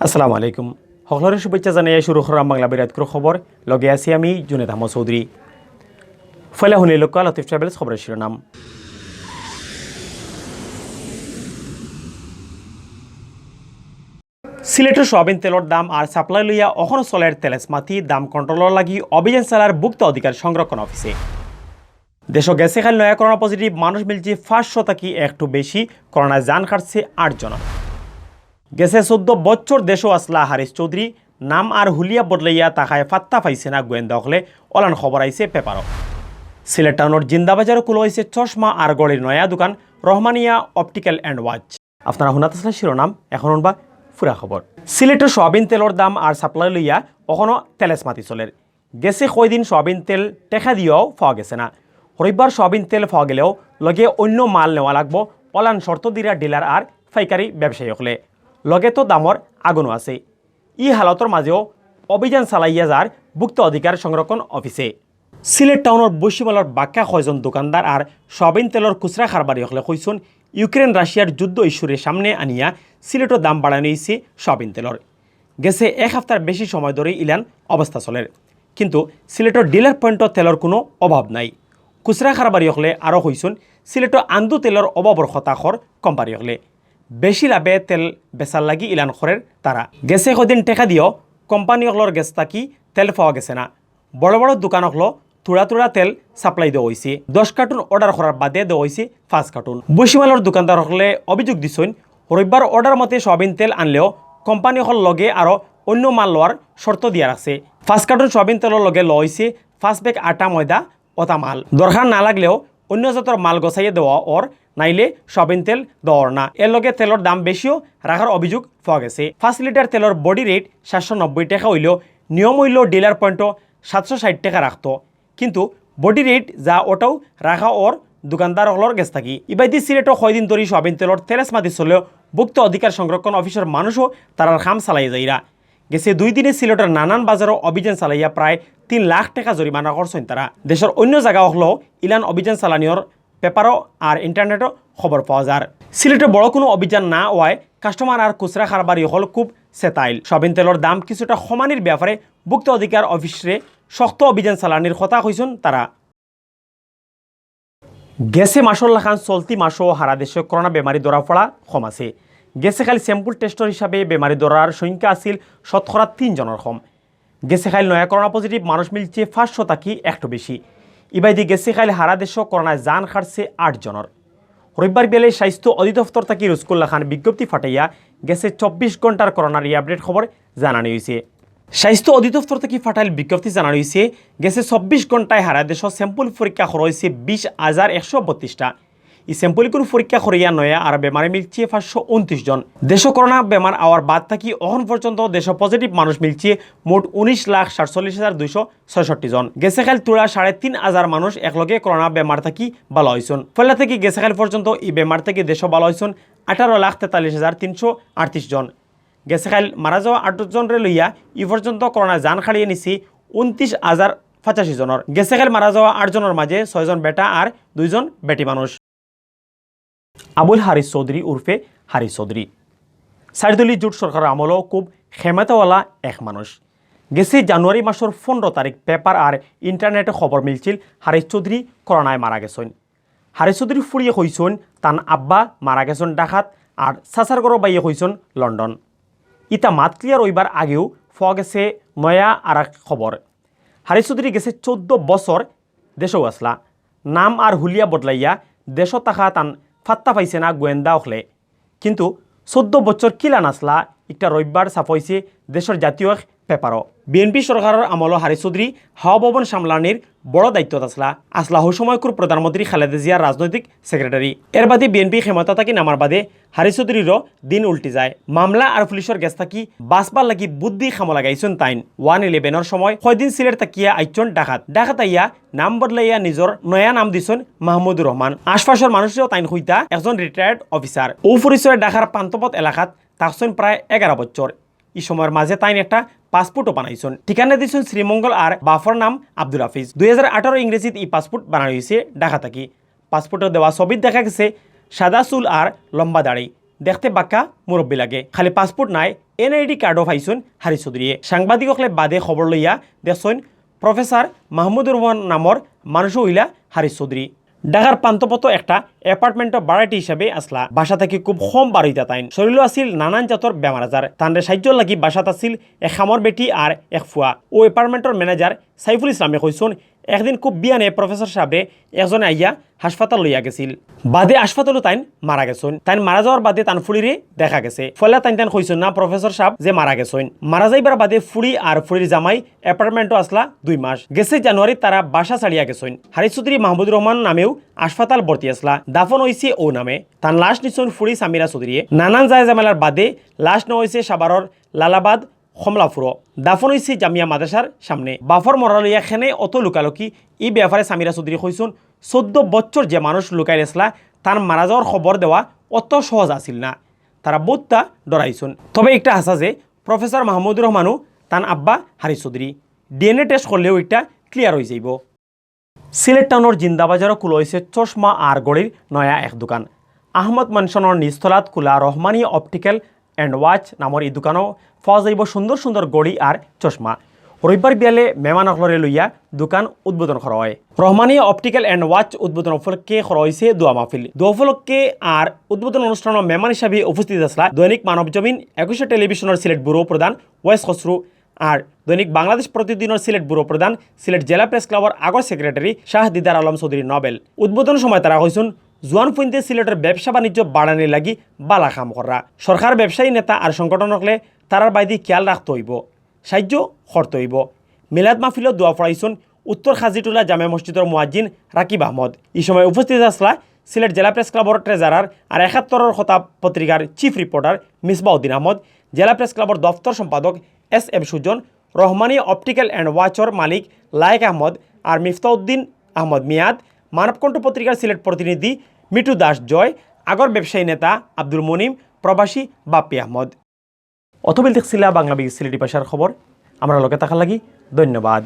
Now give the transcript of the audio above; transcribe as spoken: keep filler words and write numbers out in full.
আসসালামু আলাইকুম। হকলরে শুভেচ্ছা জানাইয়া শুরু করলাম বাংলা বিরাটকুর খবর। লগে আছি আমি জুনেদ আহমদ চৌধুরী। ফয়লা হুনি লক্ষ্য লতিফ ট্রাভেলস খবরের শিরোনাম। সিলেটর সয়াবিন তেলর দাম আর সাপ্লাই লইয়া অখনো চলের তেলেসমাতি। দাম কন্ট্রোলর লাগি অভিযান চালার ভুক্ত অধিকার সংরক্ষণ অফিসে। দেশো গেছে কাইল নয়া করোনা পজিটিভ মানুষ মিলছে পাঁচশো থাকি একটু বেশি। করোনায় জান হারছে আট জনর। গেছে চৌদ্দ বছর দেশো আছলা হারিস চৌধুরী, নাম আর হুলিয়া বদলাইয়া থাকায় পাত্তা পাইছে না গোয়েন্দা অকলে, অলান খবর আইছে পেপারো। সিলেট টাউনর জিন্দাবাজারো খুলা অইছে চশমা আর ঘড়ির নয়া দোকান রহমানিয়া অপটিক্যাল অ্যান্ড ওয়াচ। আপনারা হুনাত আছলা শিরোনাম, এখন হুনবা পুরা খবর। সিলেটর সয়াবিন তেলর দাম আর সাপ্লাই লইয়া অখনো তেলেসমাতি চলের। গেছে কয়দিন সয়াবিন তেল টেকা দিয়াও পাওয়া গেছে না। রবিবার সয়াবিন তেল পাওয়া গেলেও লগে অন্য মাল নেওয়া লাগবো, অলান শর্ত দিরা ডিলার আর পাইকারি ব্যবসায়ী অকলে। লগে তো দামর আগুনও আছে। ই হালতর মাঝেও অভিযান চালাইয়া যার ভুক্ত অধিকার সংরক্ষণ অফিসে। সিলেট টাউনর বৈশিমালর বাক্কা কয়জন দোকানদার আর সয়াবিন তেলর খুচরা কারবারি অকলে কইছন, ইউক্রেন রাশিয়ার যুদ্ধ ইস্যুরে সামনে আনিয়া সিলেটর দাম বাড়ানি অইছে সয়াবিন তেলর। গেছে এক হাপ্তার বেশি সময় ধরে ইলান অবস্থা চলের, কিন্তু সিলেটর ডিলার পয়েন্টও তেলর কোনো অভাব নাই। খুচরা কারবারি অকলে আরও কইছন, সিলেটও আন্দু তেলর অভাবর কথা কর কোম্পানি অকলে। বেশি লাভে তেল বেচার লাগি ইলান করের তারা। গেছে কদিন টেকা দিয়াও কোম্পানি অকলর গেছ থাকি তেল পাওয়া গেছে না। বড় বড় দোকান অকলো থুড়া থুড়া তেল সাপ্লাই দেওয়া অইছে। দশ কার্টুন অর্ডার করার বাদে দেওয়া অইছে পাঁচ কার্টুন। বৈশিমালর দোকানদার অকলে অভিযোগ দিছইন, রবিবার অর্ডার মতে সয়াবিন তেল আনলেও কোম্পানি অকল লগে আরও অন্য মাল লওয়ার শর্ত দিয়া রাখছে। পাঁচ কার্টুন সয়াবিন তেলর লগে লওয়া অইছে পাঁচ ব্যাগ আটা, ময়দা অতা মাল। দরকার না লাগলেও অন্য জাতর মাল গছাইয়া দেওয়া অর, নাইলে সয়াবিন তেল দেওয়া অর না। এর লগে তেলর দাম বেশিও রাখার অভিযোগ পাওয়া গেছে। পাঁচ লিটার তেলর বডি রেট সাতশো নব্বই টেকা অইলেও নিয়ম অইলো ডিলার পয়েন্টও সাতশো ষাট টেকা রাখতো, কিন্তু বডি রেট যা অটাও রাখা অর দোকানদার অকলর গেছ থাকি। ইবাদি সিলেটও কয়দিন ধরি সয়াবিন তেলর তেলেসমাতি চলেও ভুক্ত অধিকার সংরক্ষণ অফিসর মানুষও তারার কাম চালাইয়া যাইরা। গেছে দুই দিনে সিলেটর নানান বাজারও অভিযান চালাইয়া প্রায় তিন লাখ টেকা জরিমানা করছইন তারা। দেশর অন্য জাগা অকলো ইলান অভিযান চালানিওর পেপারও আর ইন্টারনেটও খবর পাওয়া যার। সিলেটে বড় কোনো অভিযান না অওয়ায় কাস্টমার আর খুচরা কারবারি অকল খুব সেতাইল। সয়াবিন তেলর দাম কিছুটা কমানির ব্যাপারে ভুক্ত অধিকার অফিসরে শক্ত অভিযান চালানির কথা কইছন তারা। গেছে মাসর লাখান চলতি মাসও হারা দেশে করোনা বেমারি ধরা পড়া কম আছে। গেছে কাইল স্যাম্পল টেস্টর হিসাবে বেমারি ধরার সংখ্যা আছিল শতকরা তিন জনর কম। গেছে কাইল নয়া করোনা পজিটিভ মানুষ মিলছে পাঁচশো থাকি একটু বেশি। ইবাদি গেছে কাইল হারা দেশও করোনায় জান হারছে আট জনর। রবিবার বিয়ালে স্বাস্থ্য অধিদপ্তর থাকি রুজকুল্লা খান বিজ্ঞপ্তি ফাটাইয়া গেছে চব্বিশ ঘন্টার করোনার ই আপডেট খবর জানানি অইছে। স্বাস্থ্য অধিদপ্তর থাকি ফাটাইল বিজ্ঞপ্তি জানানি অইছে, গেছে চব্বিশ ঘন্টায় হারা দেশও স্যাম্পল পরীক্ষা করা অইছে বিশ হাজার একশো বত্রিশটা। ই স্যাম্পলগুলো পরীক্ষা করিয়া নয়া আর বেমারে মিলছে পাঁচশো ঊনত্রিশ জন। দেশো করোনা বেমার আওয়ার বাদ থাকি অখন পর্যন্ত দেশো পজিটিভ মানুষ মিলছে মোট উনিশ লাখ সাতচল্লিশ হাজার দুইশো ছয়ষট্টি জন। গেছে কাইল তুড়া সাড়ে তিন হাজার মানুষ একলগে করোনা বেমার থাকি ভালা অইছন। পয়লা থাকি গেছে কাইল পর্যন্ত ই বেমার থাকি দেশো ভালা অইছন আঠারো লাখ তেতাল্লিশ হাজার তিনশো আটত্রিশ জন। গেছে কাইল মারা যাওয়া আট জনরে লইয়া ই পর্যন্ত করোনা জান হারিয়ে নিছে ঊনত্রিশ হাজার পঁচাশি জনর। গেছে কাইল মারা যাওয়া আট জনর মাঝে ছয় জন বেটা আর দুই জন বেটি মানুষ। আবুল হারিস চৌধুরী উরফে হারিস চৌধুরী চাইরদলীয় জোট সরকারর আমলো খুব ক্ষমতাওয়ালা এক মানুষ। গেছে জানুয়ারি মাসর পনেরো তারিখ পেপার আর ইন্টারনেটে খবর মিলছিল হারিস চৌধুরী করোনায় মারা গেছইন। হারিস চৌধুরী ফুড়িয়ে কইছইন তান আব্বা মারা গেছইন ঢাকাত, আর চাচার ঘরর বাইয়ে কইছইন লন্ডন। ইতা মাতলিয়া রইবার আগেও পাওয়া গেছে নয়া আর এক খবর। হারিস চৌধুরী গেছে চৌদ্দ বছর দেশো আছলা। নাম আর হুলিয়া বদলাইয়া দেশো থাকা তান ফাত্তা পাইছে না গোয়েন্দা অকলে। কিন্তু চৌদ্দ বছর কিলা নাছলা, একটা রবিবার ছাপা অইছে দেশর জাতীয় এক পেপারও। বিএনপি সরকারর আমলো হারিস চৌধুরী হাওয়া ভবন সামলানির বড় দায়িত্বত আছলা। আছলা হউ সময়কুর প্রধানমন্ত্রী খালেদা জিয়ার রাজনৈতিক সেক্রেটারি। এর বাদে বিএনপি ক্ষমতা থাকি নামার বাদে হারিস চৌধুরীরও দিন উল্টি যায়। মামলা আর পুলিশর গেছ থাকি বাঁচবার লাগি বুদ্ধি কামো লাগাইছইন তাইন। ওয়ান ইলেভেনর সময় কয়দিন সিলেট থাকিয়া আইছইন ঢাকাত। ঢাকাত আইয়া নাম বদলাইয়া নিজর নয়া নাম দিছইন মাহমুদুর রহমান। আশপাশর মানুষরেও তাইন কইতা একজন রিটায়ার্ড অফিসার। অউ পরিচয়ে ঢাকার পান্থপথ এলাকাত থাকছইন প্রায় এগারো বছর। ই সময়র মাঝে তাইন একটা পাসপোর্টও বানাইছইন। ঠিকানা দিছইন শ্রীমঙ্গল আর বাফর নাম আব্দুল হাফিজ। দুই হাজার আঠারো ইংরেজিত ই পাসপোর্ট বানানি অইছে ঢাকা থাকি। পাসপোর্টে দেওয়া ছবিত দেখা গেছে সাদা চুল আর লম্বা দাড়ি। দেখতে বাক্কা মুরব্বী লাগে। খালি পাসপোর্ট নায়, এনআইডি কার্ডও পাইছইন হারিস চৌধুরীয়ে। সাংবাদিক অকলে বাদে খবর লইয়া দেখছইন প্রফেসর মাহমুদুর রহমান নামর মানুষও অইলা হারিস চৌধুরী। ঢাকার পান্থপথ একটা অ্যাপার্টমেন্টও ভাড়াটি হিসাবে আছলা। বাসা থাকি খুব কম বার অইতা তাইন। শরীরও আছিল নানান জাতর বেমার আজার। তানরে সাহায্যর লাগি বাসাত আছিল এক কামর বেটি আর এক ফুয়া। অউ অ্যাপার্টমেন্টর ম্যানেজার সাইফুল ইসলামে কইছইন, একদিন খুব বিয়ানে প্রফেসর সাবরে একজনে আইয়া হাসপাতাল লইয়া গেছিল। বাদে হাসপাতালও তাইন মারা গেছইন। তাইন মারা যাওয়ার বাদে তান ফুড়িরে দেখা গেছে। পয়লা তাইন তাইন কইছইন না প্রফেসর সাব যে মারা গেছইন। মারা যাইবার বাদে ফুড়ি আর ফুড়ির জামাই অ্যাপার্টমেন্টও আছলা দুই মাস। গেছে জানুয়ারিত তারা বাসা ছাড়িয়া গেছইন। হারিস চৌধুরী মাহমুদুর রহমান নামেও হাসপাতাল ভর্তি আছলা। দাফন অইছে অউ নামে। তান লাশ নিছইন ফুড়ি সামিরা চৌধুরীয়ে। নানান যায় ঝামেলার বাদে লাশ নেওয়া অইছে সাভারর লালাবাদ কমলাপুরও। দাফন অইছে জামিয়া মাদ্রাসার সামনে। বাফর মরা লইয়া কেনে অত লুকালুকি, ই ব্যাপারে সামিরা চৌধুরী কইছইন, চৌদ্দ বছর যে মানুষ লুকাইল আছলা, তার মারা যাওয়ার খবর দেওয়া অত সহজ আছিল না। তারা বউততা ডরাইছইন। তবে একটা হাছা যে প্রফেসর মাহমুদুর রহমানও তান আব্বা হারিস চৌধুরী। ডিএনএ টেস্ট করলেও একটা ক্লিয়ার অইযাইবো। সিলেট টাউনর জিন্দাবাজারও খুলা অইছে চশমা আর ঘড়ির নয়া এক দোকান। আহমদ ম্যানশনর নিচতলাত খুলা রহমানিয়া অপটিক্যাল অ্যান্ড ওয়াচ নামর ই দোকানও পাওয়া যাইবো সুন্দর সুন্দর ঘড়ি আর চশমা। রবিবার বিয়ালে মেহমান অকলরে লইয়া দোকান উদ্বোধন করা অয়। রহমানিয়া অপটিক্যাল অ্যান্ড ওয়াচ উদ্বোধন উপলক্ষে করা অইছে দোয়া মাহফিল। দোয়া উপলক্ষে আর উদ্বোধন অনুষ্ঠানর মেহমান হিসাবে উপস্থিত আছলা দৈনিক মানব জমিন, একুশে টেলিভিশনর সিলেট ব্যুরো প্রধান ওয়েস খসরু, আর দৈনিক বাংলাদেশ প্রতিদিনর সিলেট ব্যুরো প্রধান, সিলেট জেলা প্রেস ক্লাবর আগর সেক্রেটারি শাহ দিদার আলম চৌধুরী নোবেল। উদ্বোধন সময় তারা কইছইন, জুয়ান ফুইন্তে সিলেটর ব্যবসা বাণিজ্য বাড়ানির লাগি বালা কাম কররা। সরকার, ব্যবসায়ী, নেতা আর সংগঠন অকলে তারার বায়দি খেয়াল রাখতে অইবো, সাহায্য করতে অইবো। মিলাদ মাহফিলও দোয়া পড়াইছইন উত্তর খাজিটুলা জামে মসজিদর মুয়াজ্জিন রাকিব আহমদ। ই সময় উপস্থিত আছলা সিলেট জেলা প্রেস ক্লাবর ট্রেজারার আর একাত্তরর কথা পত্রিকার চিফ রিপোর্টার মিসবাউদ্দিন আহমদ, জেলা প্রেস ক্লাবর দপ্তর সম্পাদক S M Sujon, Rahmania optical and ওয়াচর মালিক লায়েক আহমদ আর মিফতাউদ্দিন আহমদ মিয়াদ, মানবকণ্ঠ পত্রিকার সিলেট প্রতিনিধি মিঠু দাস জয়, আগর ব্যবসায়ী নেতা আব্দুল মুনিম, প্রবাসী বাপ্পি আহমদ। অতবিল দেখছিলা বাংলা বিগ সিলেটি ভাষার খবর। আমরার লগে থাকার লাগি ধন্যবাদ।